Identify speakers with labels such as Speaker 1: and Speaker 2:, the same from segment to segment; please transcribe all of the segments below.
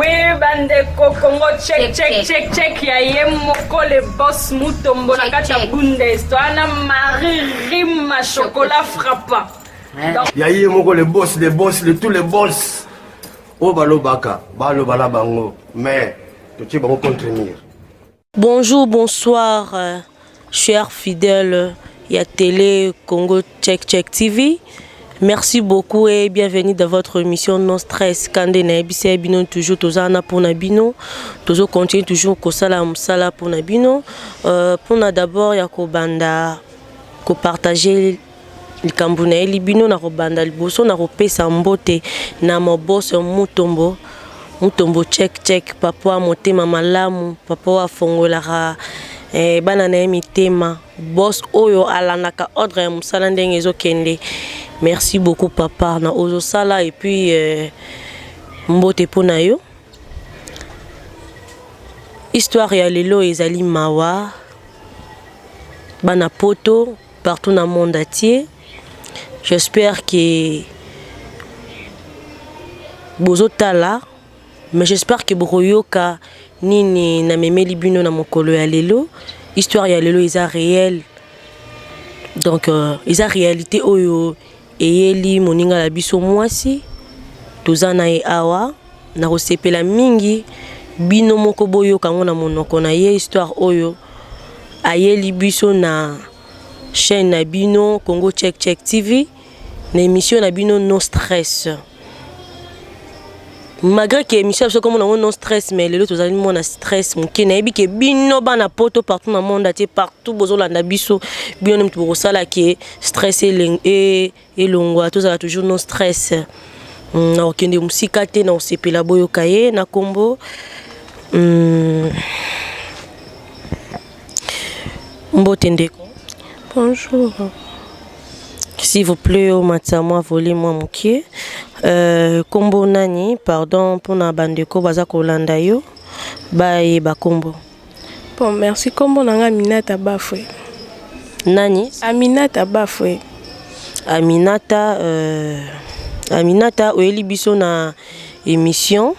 Speaker 1: Oui, bandeko Congo check check check check ya ye moko le boss Mutombo na kati ya Bundes toana Marie Rima chocolat frappant.
Speaker 2: Donc, ya ye moko le boss le boss le tous les boss oyo balobaka baloba na bango mais totie bango contre mur.
Speaker 3: Bonjour, bonsoir, euh, chers fidèles ya télé Congo Check Check TV. Merci beaucoup et bienvenue dans votre émission Non Stress. Kande na yebisa bino toujours tozana pona bino, tozo continuer toujours kosala musala pona bino. Euh, pona d'abord ya kobanda ko partager likambo nayeli bino na kobanda liboso na kopesa mbote na moboso Mutombo Mutombo check check papa motema malamu papa oyo afongolaka eh, bana na ye mitema boss oyo alandaka ordre ya mosala ndenge ezokende merci beaucoup papa na ozosala et puis eh, mbote mpo na yo histoire ya lelo ezali mawa bana poto partout na monde entier j'espère que bozotala mais j'espère que bokoyoka nini namemeli bino na mokolo ya lelo histoire ya lelo eza réel donc euh, eza réalité oyo eyeli moninga na biso mwasi toza na ye awa nakosepela mingi bino moko boyoka yango na monoko na ye histoire oyo ayeli biso na chaîne na bino Congo Check Check TV na émission na bino No Stress malgré que émission biso komona yango no stress mais lelo tozali mwana stress moke nayebi ke bino bana poto partout na monde atie partout bozolanda biso bino nde moto bokosala ke stress elongwa tozala toujours no stress hmm, nakokende mosika te na kosepela boyoka ye na nkombo hmm. Mbote ndeko.
Speaker 4: Bonjour.
Speaker 3: S'il vous plaît, omatisa mwa volume mwa mokie. Euh, kombo nani? Pardon mpona bandeko baza kolanda yo bayeba kombo.
Speaker 4: Bon, merci. Kombo na nga Aminata Bafwe.
Speaker 3: Nani?
Speaker 4: Aminata Bafwe.
Speaker 3: Aminata euh, Aminata oyeli biso na émission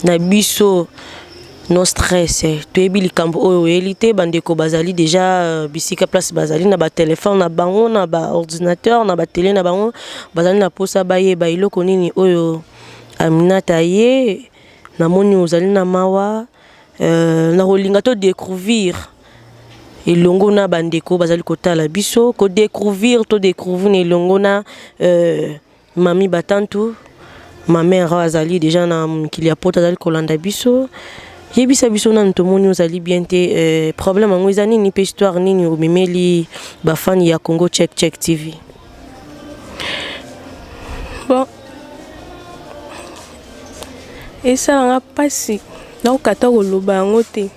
Speaker 3: na biso no stress toyebi likambo oyo oyeli te bandeko bazali deja euh, bisika place bazali na batelefone na bango na baordinateur na batele na bango bazali na mposa bayeba eloko nini oyo Aminata ye namoni ozali na mawa euh, nakolinga to découvrir elongo na bandeko bazali kotala biso ko découvrir to découvrir na elongo na euh, Mami Batantu, ma mère azali deja na mikili ya poto azali kolanda biso. Yebisa biso nanu tomoni ozali bien te eh, problème yango eza nini mpe histoire nini omemeli bafani ya Congo Check Check TV?
Speaker 4: Bon, esalanga mpasi nakokata koloba yango te.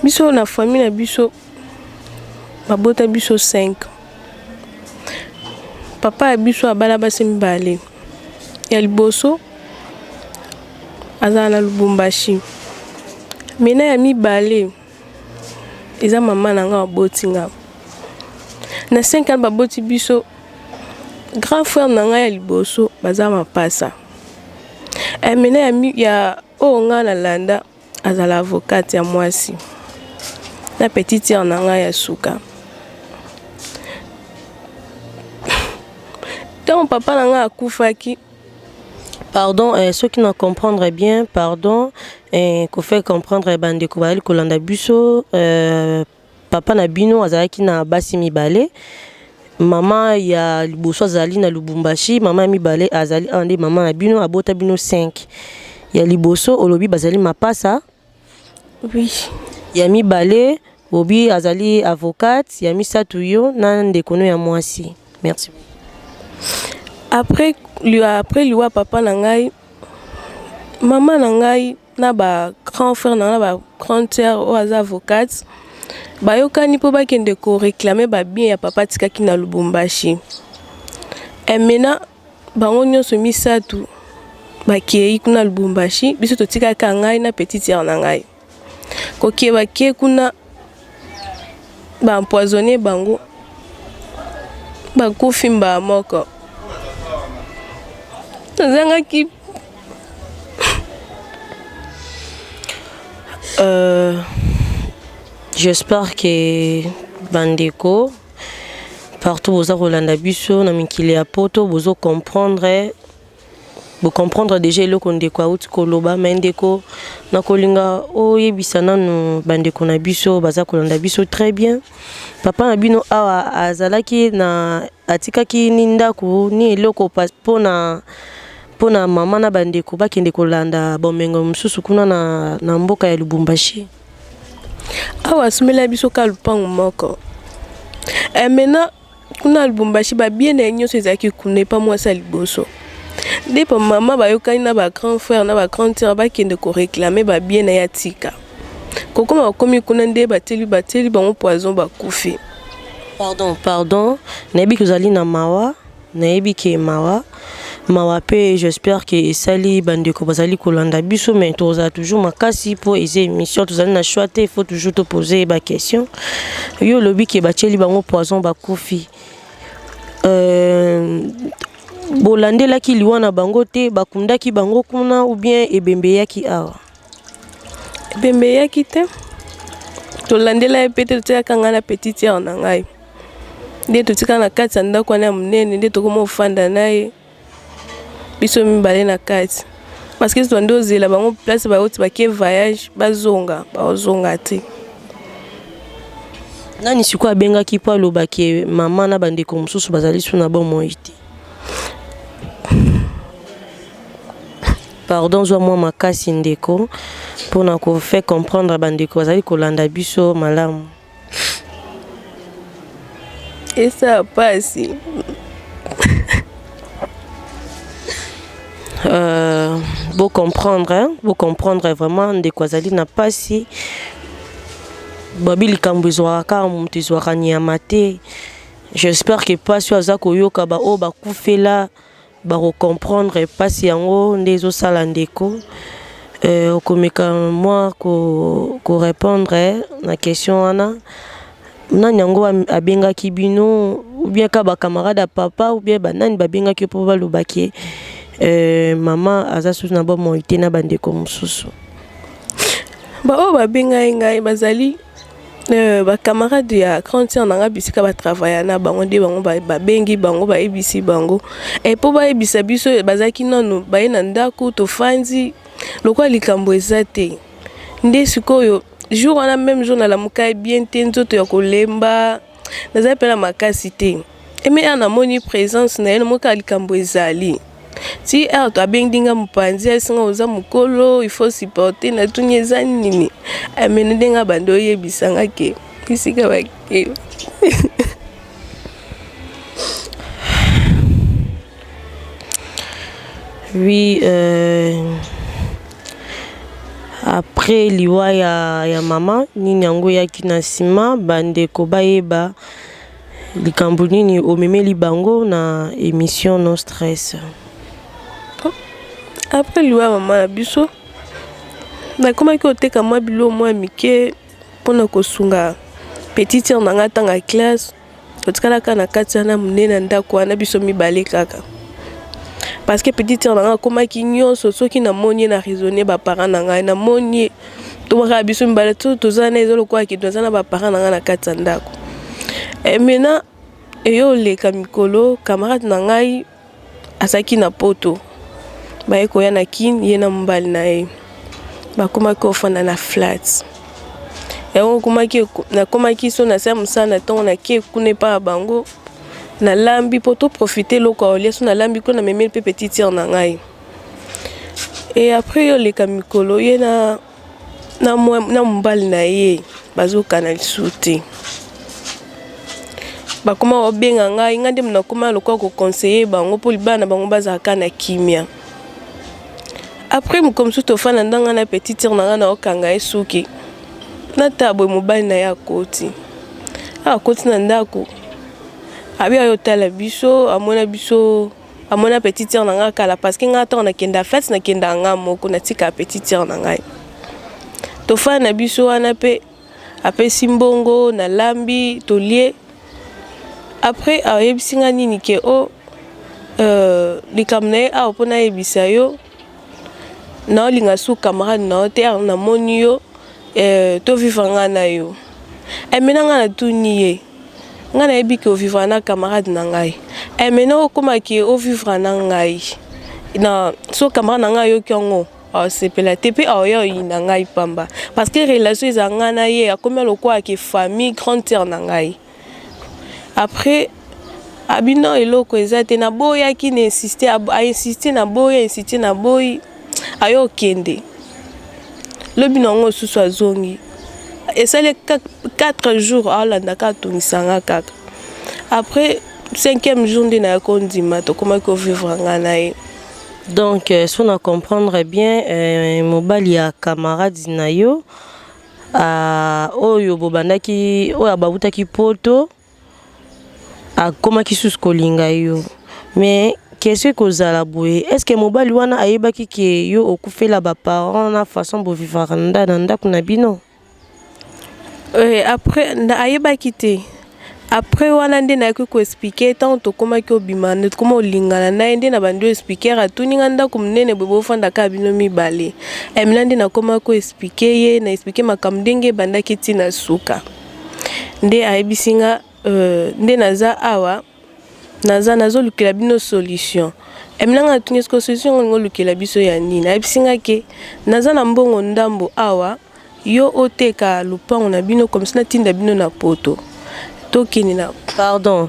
Speaker 4: Biso na famille na biso babota biso 5 Papa ya biso abala basi mibale. Ya liboso azala na Lubumbashi. Mais na ya mibale eza mama na nga aboti nga. Na 5 ans baboti biso grand frère na nga ya liboso baza mapasa. Eh, mais na ya, ya oyo nga nalanda Azala avocate ya mwasi na petite sœur na ngai ya suka. Ntango papa na ngai akufaki
Speaker 3: Pardon, eh, soki na comprendre bien, pardon, eh, ko faire comprendre bandeko bazali kolanda biso eh, Papa na bino azalaki na basi mibale. Mama ya liboso azali na Lubumbashi, mama ya mibale azali awa nde mama na bino abota bino 5. Ya liboso olobi bazali mapasa.
Speaker 4: Oui.
Speaker 3: Ya mibale obi azali avocate, ya misato yo na ndeko no ya mwasi. Merci.
Speaker 4: Après après liwa papa na ngai, mama na ngai na ba grand frère na nga na ba grande sœur oyo aza avocate bayokani mpo bakende ko réclamer ba bien ya papa atikaki na Lubumbashi. Et maintenant bango nyonso misato bakei kuna Lubumbashi, biso totikaka ngai na petite sœur na ngai. Kokie bakie kuna ba empoisonner bango bakufi mbala moko. Nazangaki.
Speaker 3: J'espère que bandeko partout boza kolanda biso na mikili ya poto bozo comprendre, bocomprendre déjà eloko ndeko auti koloba. Me ndeko, nakolinga oyebisa nanu bandeko na biso baza kolanda biso très bien: papa na bino awa azalaki na atikaki ni ndako ni eloko mpona mama na bandeko bakende kolanda bomengo mosusu kuna na mboka ya Lubumbashi?
Speaker 4: Awa asomela biso ka lupango moko. E maintenant kuna Lubumbashi, babiens na ye nyonso ezalaki kuna epa mwasi ya liboso. Nde pa mama bayokani na bagrand frère na bagrande sœur, bakende koréclamer babiens na ye atika. Kokoma bakomi kuna nde batieli bango poison, bakufi.
Speaker 3: Pardon, pardon, nayebi ke ozali na mawa, nayebi ke mawa, mawa mpe j'espère ke esali bandeko bazali kolanda biso, mais tozala toujours makasi mpo eza émission, tozali na choix te, il faut toujours topose baquestion. Yo olobi ke batieli bango poison, bakufi. Bolandelaki liwa na bango te? Bakundaki bango kuna ou bien ebembe eyaki awa?
Speaker 4: Ebembe eyaki te, tolandela ye mpe te. Totiaka ngai na petite sœur na ngai nde totika na kati ya ndako wana ya monene, nde tokoma ofanda na ye biso mibale na kati, parce que tobandi ozela bango place bauti bake voyage, bazonga, baozonga te.
Speaker 3: Nani sikoyo abengaki mpo alobaki mama na bandeko mosusu bazali su na bomoi te? Pardon, zwa mwa makasi ndeko, mpona kofaire comprendre bandeko bazali kolanda biso malamu.
Speaker 4: Esa pasi.
Speaker 3: Bocomprendre, hein? Bocomprendre vraiment, ndeko azali na pasi. Babi likambo ezwaka kaka moto, ezwaka nyama te. J'espère que pasi oyo aza koyoka, baoyo bakufela bakocomprendre mpasi yango nde ezosala ndeko. Okomeka mwa korépondre na question wana: nani yango abengaki bino, ou bien ka bacamarade ya papa, ou bien banani babengaki mpo balobaki mama aza susu na bomoi te na bandeko mosusu?
Speaker 4: Baoyo babengai ngai bazali bacamarade ya grande sœur na ngai, bisika batravailla na bango. Nde bango babengi bango, bayebisi bango. E mpo bayebisa biso, bazalaki nanu baye na ndako, tofandi lokola likambo eza te. Nde sikoyo jour wana, même jour nalamuka ye bien te, nzoto ya kolemba, nazali mpe na makasi te. Eme ere namoni présence na ye, namoni kaka likambo ezali ti ere to abengi nga mopanzi, asinga oza mokolo, il faut supporter. Natuni eza nini, amene ndenge abandi oyebisanga ke esika bake.
Speaker 3: Oui, après liwa ya mama, nini yango eyaki na nsima? Bandeko bayeba likambo nini omemeli bango na émission No Stress.
Speaker 4: Après liwa ya mama na biso, nakomaki koteka mwa biloko mwa mike mpona kosunga petite sœur na ngai ntanga classe. Totikalaka na kati wana monene ya ndako wana biso mibale kaka, parce que petite sœur na ngai akomaki nyonso. Soki namoni ye na raisonne baparent na ngai, namoni ye, tobakaka biso mibale to toza na eza lokola ke toza na baparent na ngai na kati ya ndako. E maintenant eyo oleka mikolo, camarade na ngai azalaki na poto, baye koya na Kine, ye na mobali na ye bakomaki kofanda na flat yango. Okomaki nakomaki so nasala mosala na ntongo, nake kuna epai ya bango, nalambi mpo toprofite eloko ya kolia. So nalambi kuna, namemeli mpe petite sœur na ngai. E après yo oleka mikolo, ye na mobali na ye bazokana lisusu te. Bakoma kobenga ngai, ngai nde nakoma lokola koconseiller bango mpo libala na bango bazalaka na kimia. Après mokolo mosusu tofanda ndanga na petite sœur na ngai, na okanga ye suki, natala boye, mobali na ye akoti. Awa akoti na ndako, abi ayo otala biso, amona biso, amona petite sœur na ngai kala, parce que ngai ntango nakenda fête, nakendaka ngai moko, natika petite sœur na ngai. Tofanda na biso wana mpe apesi mbongo, nalambi, tolie. Après ayebisi ngai nini ke o. Likambo na ye awa mpo nayebisa yo, naolinga su camarade na yo te, namoni yo tovivre ngai na yo. Emena ngai natuni ye, ngai nayebi ke ovivre na camarade na ngai, emena okomaki ovivre na ngai na so camarade na ngai ayoki yango aosepela te mpe aoya oyina ngai pamba, parce que relation eza ngai na ye, akomi lokola ke famille grande sœur na ngai. Après abino eloko eza te, naboyaki na insiste, ainsiste, naboyi, ainsiste, naboyi, ayo okende lobi na yango mosusu azongi, esali 4 jours aolanda kaka, atungisanga kaka. Après cinquième jour nde nayaki kondima, tokomaki kovivre ngai na ye.
Speaker 3: Donc so na comprendre bien, mobali ya camarade na yo oyo bobandaki, oyo babutaki poto, akomaki susu kolinga yo. Mais question ekozala boye: est ce que mobali wana ayebaki ke yo okufela baparent na façon bovivaka na ndako na bino?
Speaker 4: Après ayebaki te. Après wana nde nayaki koexpliquer, ntango tokomaki obima, tokoma olingana na ye, nde na bandi oexpliquer. Atuni nga, ndako monene boye bofanda kaka bino mibale? Emina nde nakomaki koexpliquer ye, na expliquer makambo ndenge ebandaki ntina suka. Nde ayebisi nga, nde naza awa, naza nazolukela bino solution. Emina nga natuni, eske solution olingi olukela biso ya nini? Ayebisi nga ke naza na mbongo ndambo awa, yo oteka lupango na bino, comme ça natinda bino na poto, tokende na
Speaker 3: Pardon,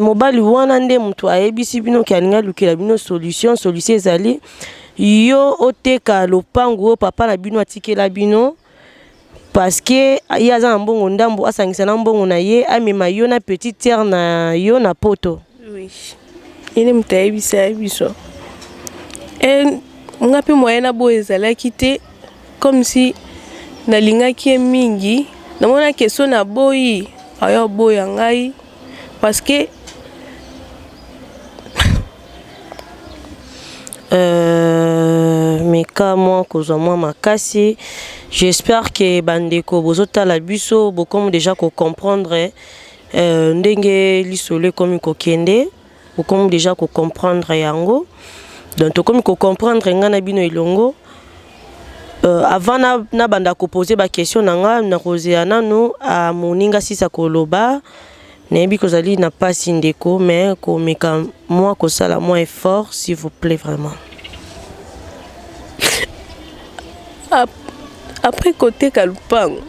Speaker 3: mobali wana nde moto ayebisi bino ke alingi alukela bino solution? Solution ezali yo oteka lopango oyo papa na bino atikela bino, parce que ye aza na mbongo ndambo, asangisa na mbongo na ye, amema yo na petite sœur na yo na poto?
Speaker 4: Oui, ye nde moto ayebisa ye biso. E nga mpe moyen na boyo ezalaki te, comme si nalingaki ye mingi, namonaki so naboyi, aya oboya ngai, parce que
Speaker 3: Meka mwa kozwa mwa makasi. J'espère que bandeko bozotala biso bokomi déjà kocomprendre ndenge lisolo ekomi kokende, bokomi déjà kocomprendre yango. Donc tokomi kocomprendre ngai na bino elongo. Avant nabanda kopose baquestion na nga, nakozela nanu moninga sisa koloba. Nayebi kozali na mpasi ndeko, mais komeka mwa kosala mwa effort, s'il vous plaît, vraiment.
Speaker 4: Après koteka lupango,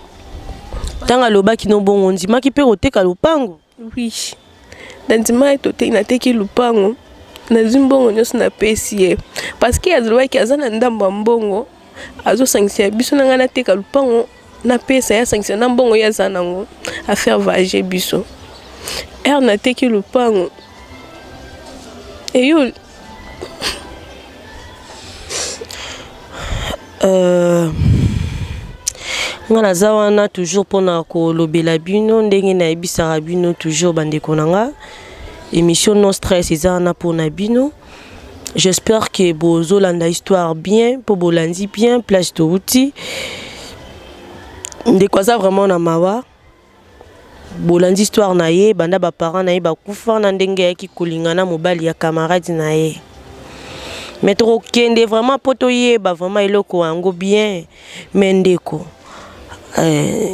Speaker 3: ntango alobaki no bongo, ndimaki mpe koteka lupango?
Speaker 4: Oui, nandimaki. Toteki, nateki lupango, nazwi mbongo nyonso, napesi ye, parce que azalobaki aza na ndambo ya mbongo azosangisa biso na ngai. Nateka lupango, napesa ye, asangisa na mbongo ye aza nango, afaire voyager biso. Ere nateki lupango eyo
Speaker 3: Nga naza wana toujours mpona kolobela bino ndenge nayebisaka bino toujours, bandeko na nga. Émission Non Stress eza wana mpona bino. J'espère que bozolanda histoire bien, mpo bolandi bien place touti. Ndeko aza vraiment na mawa. Bolandi histoire na ye, banda baparent na ye bakufa, na ndenge ayaki kolinga na mobali ya camarade na ye. Mais tokokende vraiment mpo toyeba vraiment eloko yango bien. Mais ndeko,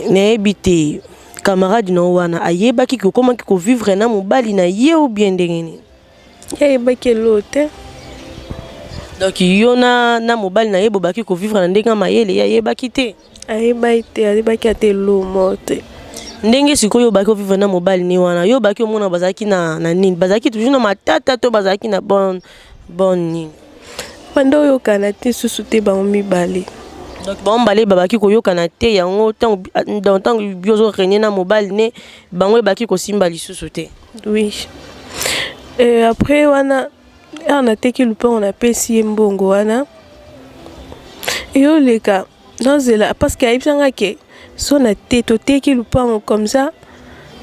Speaker 3: nayebi te, camarade na yo wana ayebaki kokomaki kovivre na mobali na ye ou bien ndenge nini?
Speaker 4: Ye ayebaki eloko te.
Speaker 3: Donc yo na mobali na ye bobaki kovivre na ndenge ya mayele, ye ayebaki te?
Speaker 4: Ayebaki te, ayebaki ata eloko moko te.
Speaker 3: Ndenge sikoyo obaki kovivre na mobali ni wana, yo obaki omona bazalaki na nini? Bazalaki toujours na matata to bazalaki na bonne nini?
Speaker 4: Banda oyokana te susu te, bango mibale.
Speaker 3: Donc bango mibale babaki koyokana te. Yango ntango bio ozorégner na mobali ne, bango ebaki kosimba lisusu te?
Speaker 4: Oui. Après wana, ere nateki lupango, napesi ye mbongo wana, eyoleka nazela, parce que ayebisanga ke so na te toteki lupango comme ça,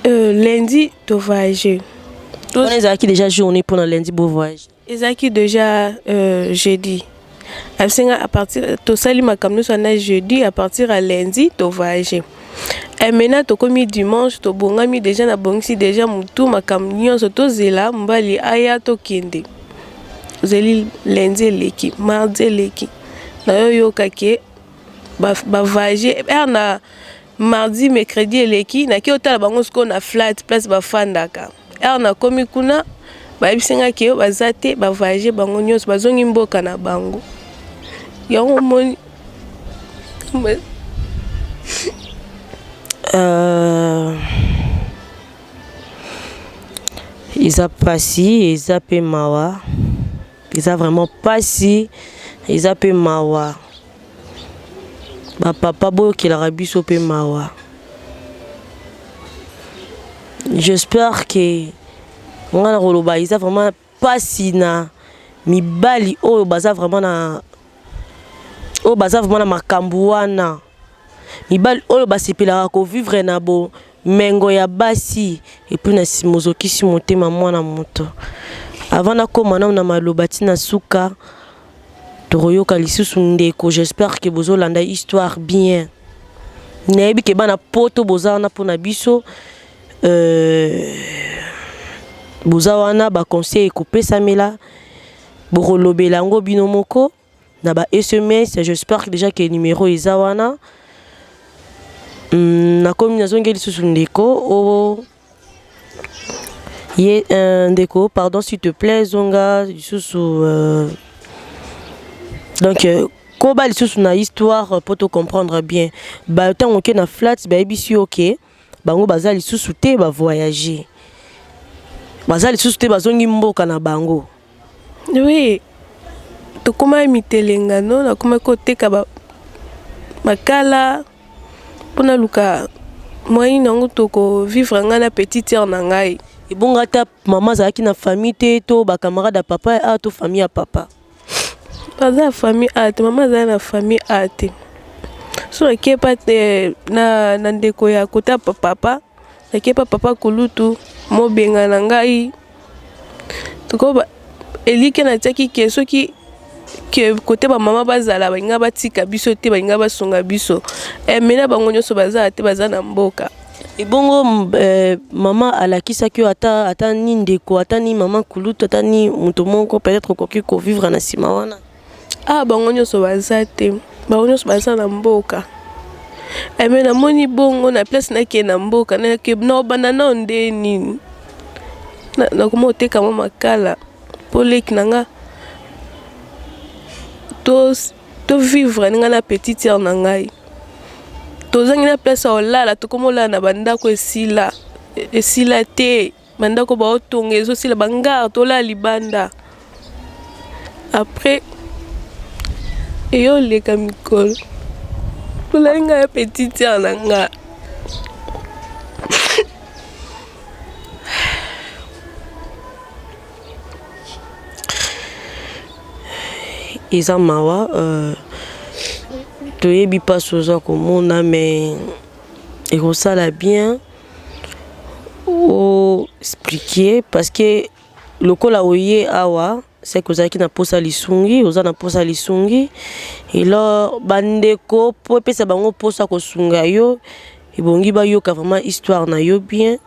Speaker 4: lundi tovoyage.
Speaker 3: Wana ezalaki déjà journée mpona lundi bovoyage?
Speaker 4: Ezalaki déjà jeudi. Abisenga à partir tosali makambo nyonso wana jeudi, à partir ya lundi tovoyage. Et maintenant tokomi dimanche, tobongami déjà, nabongisi déjà motu, makambo nyonso, tozela mobali aya, tokende. Tozeli lundi eleki, mardi eleki, nayoyoka ke ba voyage heure na mardi mercredi eleki, nake otala bango sikoyo na flat place bafandaka. Heure nakomi kuna bayebisi nga ke baza te, ba voyage bango nyonso bazongi mboka na bango. Yango omoni
Speaker 3: Eza pasi eza pe mawa eza vraiment pasi eza pe mawa ba papa boyokelaka biso pe mawa j'espère que nga na koloba eza vraiment pasi na mibali oyo baza vraiment na oyo baza vraiment na makambu wana mibali oyo basepelaka ko vivre na bomengo ya basi epuis na sima ozokisi motema mwana moto avant nakoma nanu na maloba ti na suka tokoyoka lisusu ndeko j'espère que bozolanda histoire bien nayebi ke bana poto boza wana mpona biso euh, boza wana ba conseil ekopesamela bokolobela yango bino moko na ba sms j'espère que déjà que numéro eza wana mm, nakomi nazongi lisusu ndeko o ye euh, ndeko pardon s'il te plaît zonga lisusu euh, donc euh, koba lisusu na histoire po to comprendre bien ba ntango oke na flat bayebisi yo ke bango baza lisusu te ba voyager baza lisusu te bazongi mboka na bango.
Speaker 4: Oui, tokomaki mitelengano, nakomaki koteka ba makala mpo naluka moyen nango toko vivre ngai na petite sœur na ngai.
Speaker 3: Ebongo ata mama azalaki na famille te to ba camarade ya papa a to famille ya papa?
Speaker 4: Baza na famille a te, mama azali na famille a te. So nake pa te na, na ndeko ya kota papa, nake pa papa kulutu mobenga na ngai Sikoyo elikya natiaki ke soki ke kote ba mama bazala balinga batika biso te balinga basunga biso eh, me na bango nyonso baza te baza na mboka.
Speaker 3: Ebongo eh, mama alakisaki yo ata, ata ni ndeko ata ni mama kulutu ata ni moto moko peut-être okoki kovivre na nsima wana?
Speaker 4: Ah bango nyonso baza te bango nyonso baza na mboka eh, me namoni bongo na place nakende na mboka naobanda nao nde nini nakoma koteka mwa makala mpo leki na nga to to vivre nga na petite sœur na ngai tozangi na place ya kolala tokoma olala na bandako esila esila te Bandako baotonga ezosila bangare tolala libanda après eyoleka mikolo tolali ngai ya petite sœur na nga.
Speaker 3: Eza mawa euh, toyebi mpasi oza komona mais ekosala bien o expliquer parce que lokola oye awa c'est que ozalaki na posa lisungi oza na posa lisungi elors bandeko mpo epesa bango mposa kosunga yo ebongi bayoka vraiment histoire na yo bien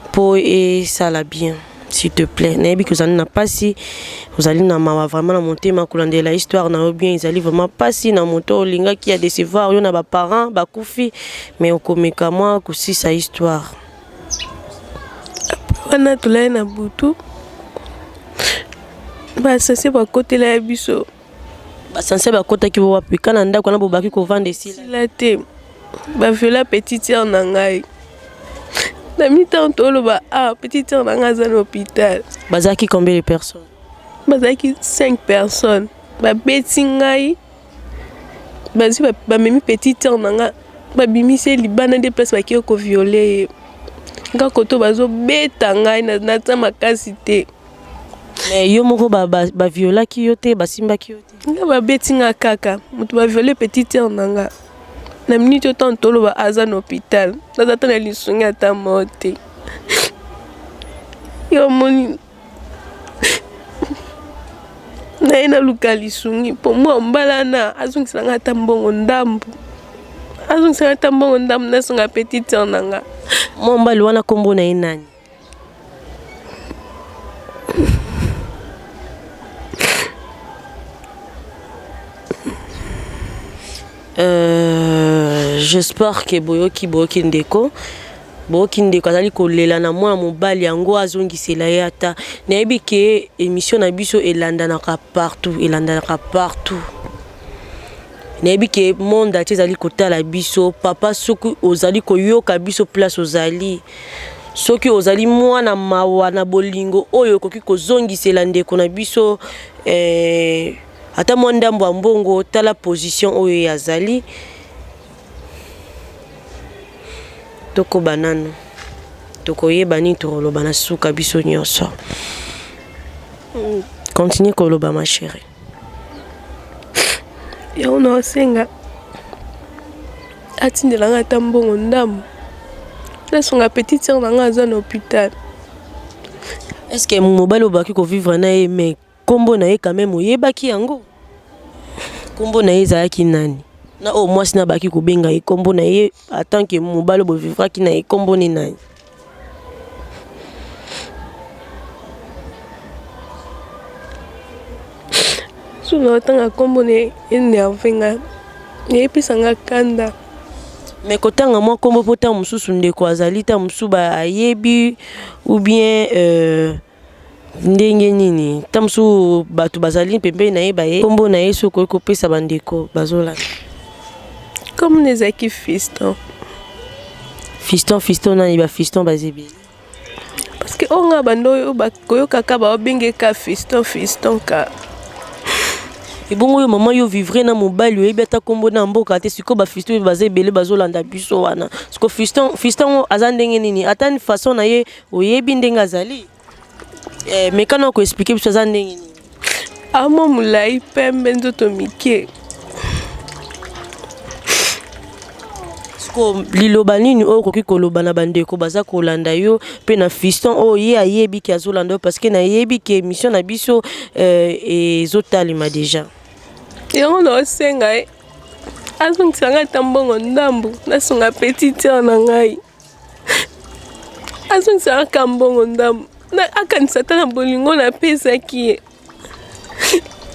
Speaker 3: mpo esala bien s'il te plaît nayebi ke ozali na mpasi ozali na mawa vraiment na motema kolandela histoire na yo bien ezali vraiment mpasi na moto olingaki ya decevoir yo na baparent bakufi mais okomeka mwa kosisa histoire
Speaker 4: wana tolali na butu baasase bakotela ya biso
Speaker 3: basanse bakotaki wapi ka na ndako wana bobaki kovanda esila
Speaker 4: te baviola petite sœur na ngai na mi-temps toloba ah petite sœur na ngai aza na hôpital
Speaker 3: bazalaki combien de personnes
Speaker 4: bazalaki 5 personnes babeti ngai bazwi bamemi petite sœur na ngai babimisi ye libanda nde place bakei koviole ye nga koto bazobeta ngai naza makasi te
Speaker 3: Mais yo moko ba ba, ba violaki yo te, basimbaki yo te.
Speaker 4: Nga babeti nga kaka, moto ba viole petite sœur na nga. Na minute oyo tango toloba aza na hôpital, naza ata na lisungi ata moko te. Yo omoni naye naluka lisungi mpo mwa mbala na azongisela nga ata mbongo ndambu, azongisela nga ata mbongo ndambu nasunga petite sœur na nga.
Speaker 3: Mwa mobali wana kombo na ye nani? J'espère que boyoki, boyoki ndeko, boyoki ndeko azali kolela na mwana mobali yango azongisela ye. Ata nayebi ke émission na biso elandanaka partout, elandanaka partout. Nayebi ke monde entier ezali kotala biso. Papa, soki ozali koyoka biso, place ozali, soki ozali mwana mawa na bolingo oyo okoki kozongisela ndeko na biso ata mwa ndambo ya mbongo, tala position oyo ye azali. Tokoba nanu, tokoyeba nini tokoloba na suka. Biso nyonso continue koloba, ma chérie.
Speaker 4: Yango naosenga atindela ngai ata mbongo ndambo, nasunga petite sœur na ngai aza na hôpital.
Speaker 3: Est ce que mobali oyo baki kovivre na ye, mais nkombo na ye quand même oyebaki yango? Nkombo na ye ezalaki nani? Na oyo mwasi na baki kobenga ye, nkombo na ye en tant que mobali oyo bovivraki na ye, nkombo ni nani?
Speaker 4: So na otanga nkombo na énerve nga, eyepesa nga kanda.
Speaker 3: Mais kotanga mwa nkombo, mpo ntango mosusu ndeko azali, ntango mosusu ayebi ou bien ndenge nini, ntango mosusu bato bazali pembeni na ye baye nkombo na ye. Soki okoki kopesa, bandeko bazolanda.
Speaker 4: Nkombo na ezalaki Fiston.
Speaker 3: Fiston, Fiston nani? Bafiston baza ebele.
Speaker 4: Parce que oyo nga bando oyo bakoyokaka, baobengeka Fiston, Fiston ka.
Speaker 3: Ebongo oyo mama yo vivre na mobali, oyebi ata nkombo na mboka te. Sikoyo bafiston oyo baza ebele, bazolanda biso wana. Siko fiston, fiston ngo aza ndenge nini? Ata ni façon na ye oyebi ndenge azali? Mekana koexpliquer biso aza ndenge nini.
Speaker 4: Amwa molai, pembe, nzoto mike.
Speaker 3: Siko liloba nini oyo okoki koloba na bandeko baza kolanda yo, mpe na fiston oyo ye ayebi ke azolanda yo? Parce que nayebi ke émission na biso ezotalema déjà.
Speaker 4: Yango naosenga ye azongisa ngai ata mbongo ndambu, nasunga petite sœur na ngai. Azongisa kaka mbongo ndambu, akanisa ata na bolingo napesaki ye.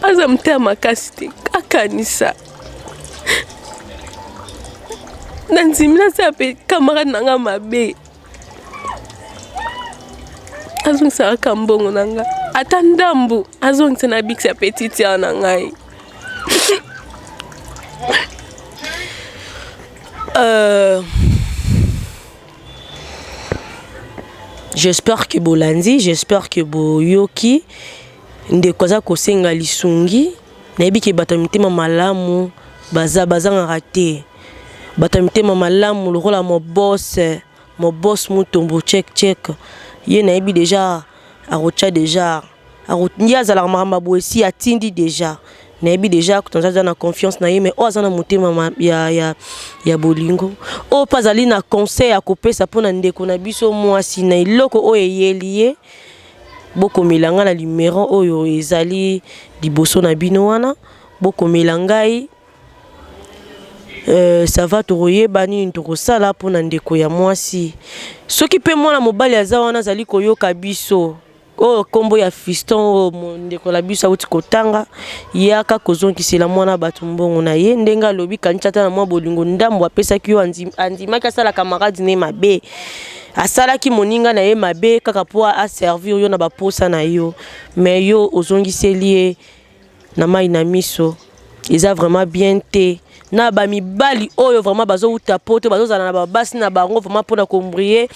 Speaker 4: Aza motema makasi te, akanisa na ndimi nasala mpe camarade na ngai mabe. Azongisa kaka mbongo na ngai ata ndambu, azongisa na bikisa petite sœur na ngai.
Speaker 3: J'espère que bolandi, j'espère que boyoki ndeko aza kosenga lisungi. Nayebi ke bato ya mitema malamu baza, bazangaka te. Bato ya mitema malamu lokola mobos, mobos Mutombo check check, ye nayebi déjà akotya déjà, ye azalaka makambo ya boye si atindi déjà. Nayebi déjà toza aza na confiance na ye. Mais oyo aza na motema ya bolingo, oyo mpe azali na conseil ya kopesa mpona ndeko na biso mwasi na eloko oyo eyeli ye, bokomela ngai na numero oyo ezali liboso na bino wana. Bokomela ngai, ça va, tokoyeba nini tokosala mpona ndeko ya mwasi. Soki mpe mwana mobali aza wana, azali koyoka biso, oyo nkombo ya fiston oyo ndeko na biso awuti kotanga, yaka kozongisela mwana bato mbongo na ye. Ndenge alobi, kanisa ata na mwa bolingo ndambo apesaki yo, andimaki asala camarade ne mabe, asalaki moninga na ye mabe kaka mpo aservir yo na baposa na yo, mais yo ozongiseli ye na mai na miso. Eza vraiment bien te na bamibali oyo vraiment bazowuta poto, bazozala na babasi na bango vraiment mpona koembrouiller,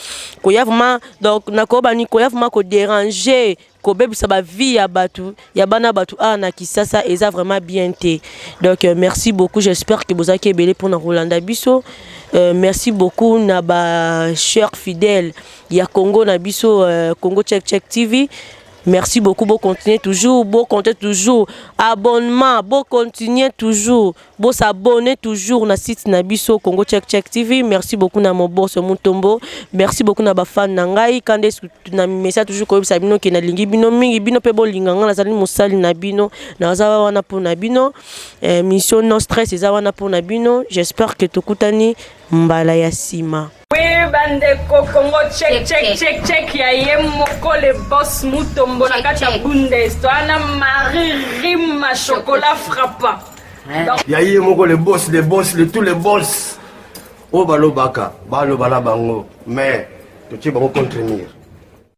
Speaker 3: koya vraiment, donc nakoyeba nini, koya vraiment kodéranger, kobebisa bavie ya bato, ya bana bato awa na Kisasa. Eza vraiment bien te. Donc merci beaucoup, j'espère que bozalaki ebele mpona kolanda biso. Merci beaucoup na bachers fidèles ya Congo na biso, Congo Check Check TV. Merci beaucoup, bon continuer toujours, bon compter toujours, abonnement, bon continuer toujours, bon s'abonner toujours na site na biso Congo Check Check TV. Merci beaucoup na mon boss Mutombo, merci beaucoup na ba fan na ngai kande na message toujours koyebisa bino ke nalingi bino mingi, bino pe bolinga nga. Nazali mosali na bino, naza wana mpo na bino. Mission No Stress eza wana mpo na bino. J'espère que tokutani mbala ya nsima.
Speaker 1: Oui, bandeko, Congo Check Check Check Check, ya ye moko le boss Mutombo na kati ya Bundes. Toana Marie Rima Chocolat Frappant.
Speaker 2: Ya ye moko le boss, le boss, le tous les boss. Oyo balobaka, baloba na bango, mais totie bango contre mur.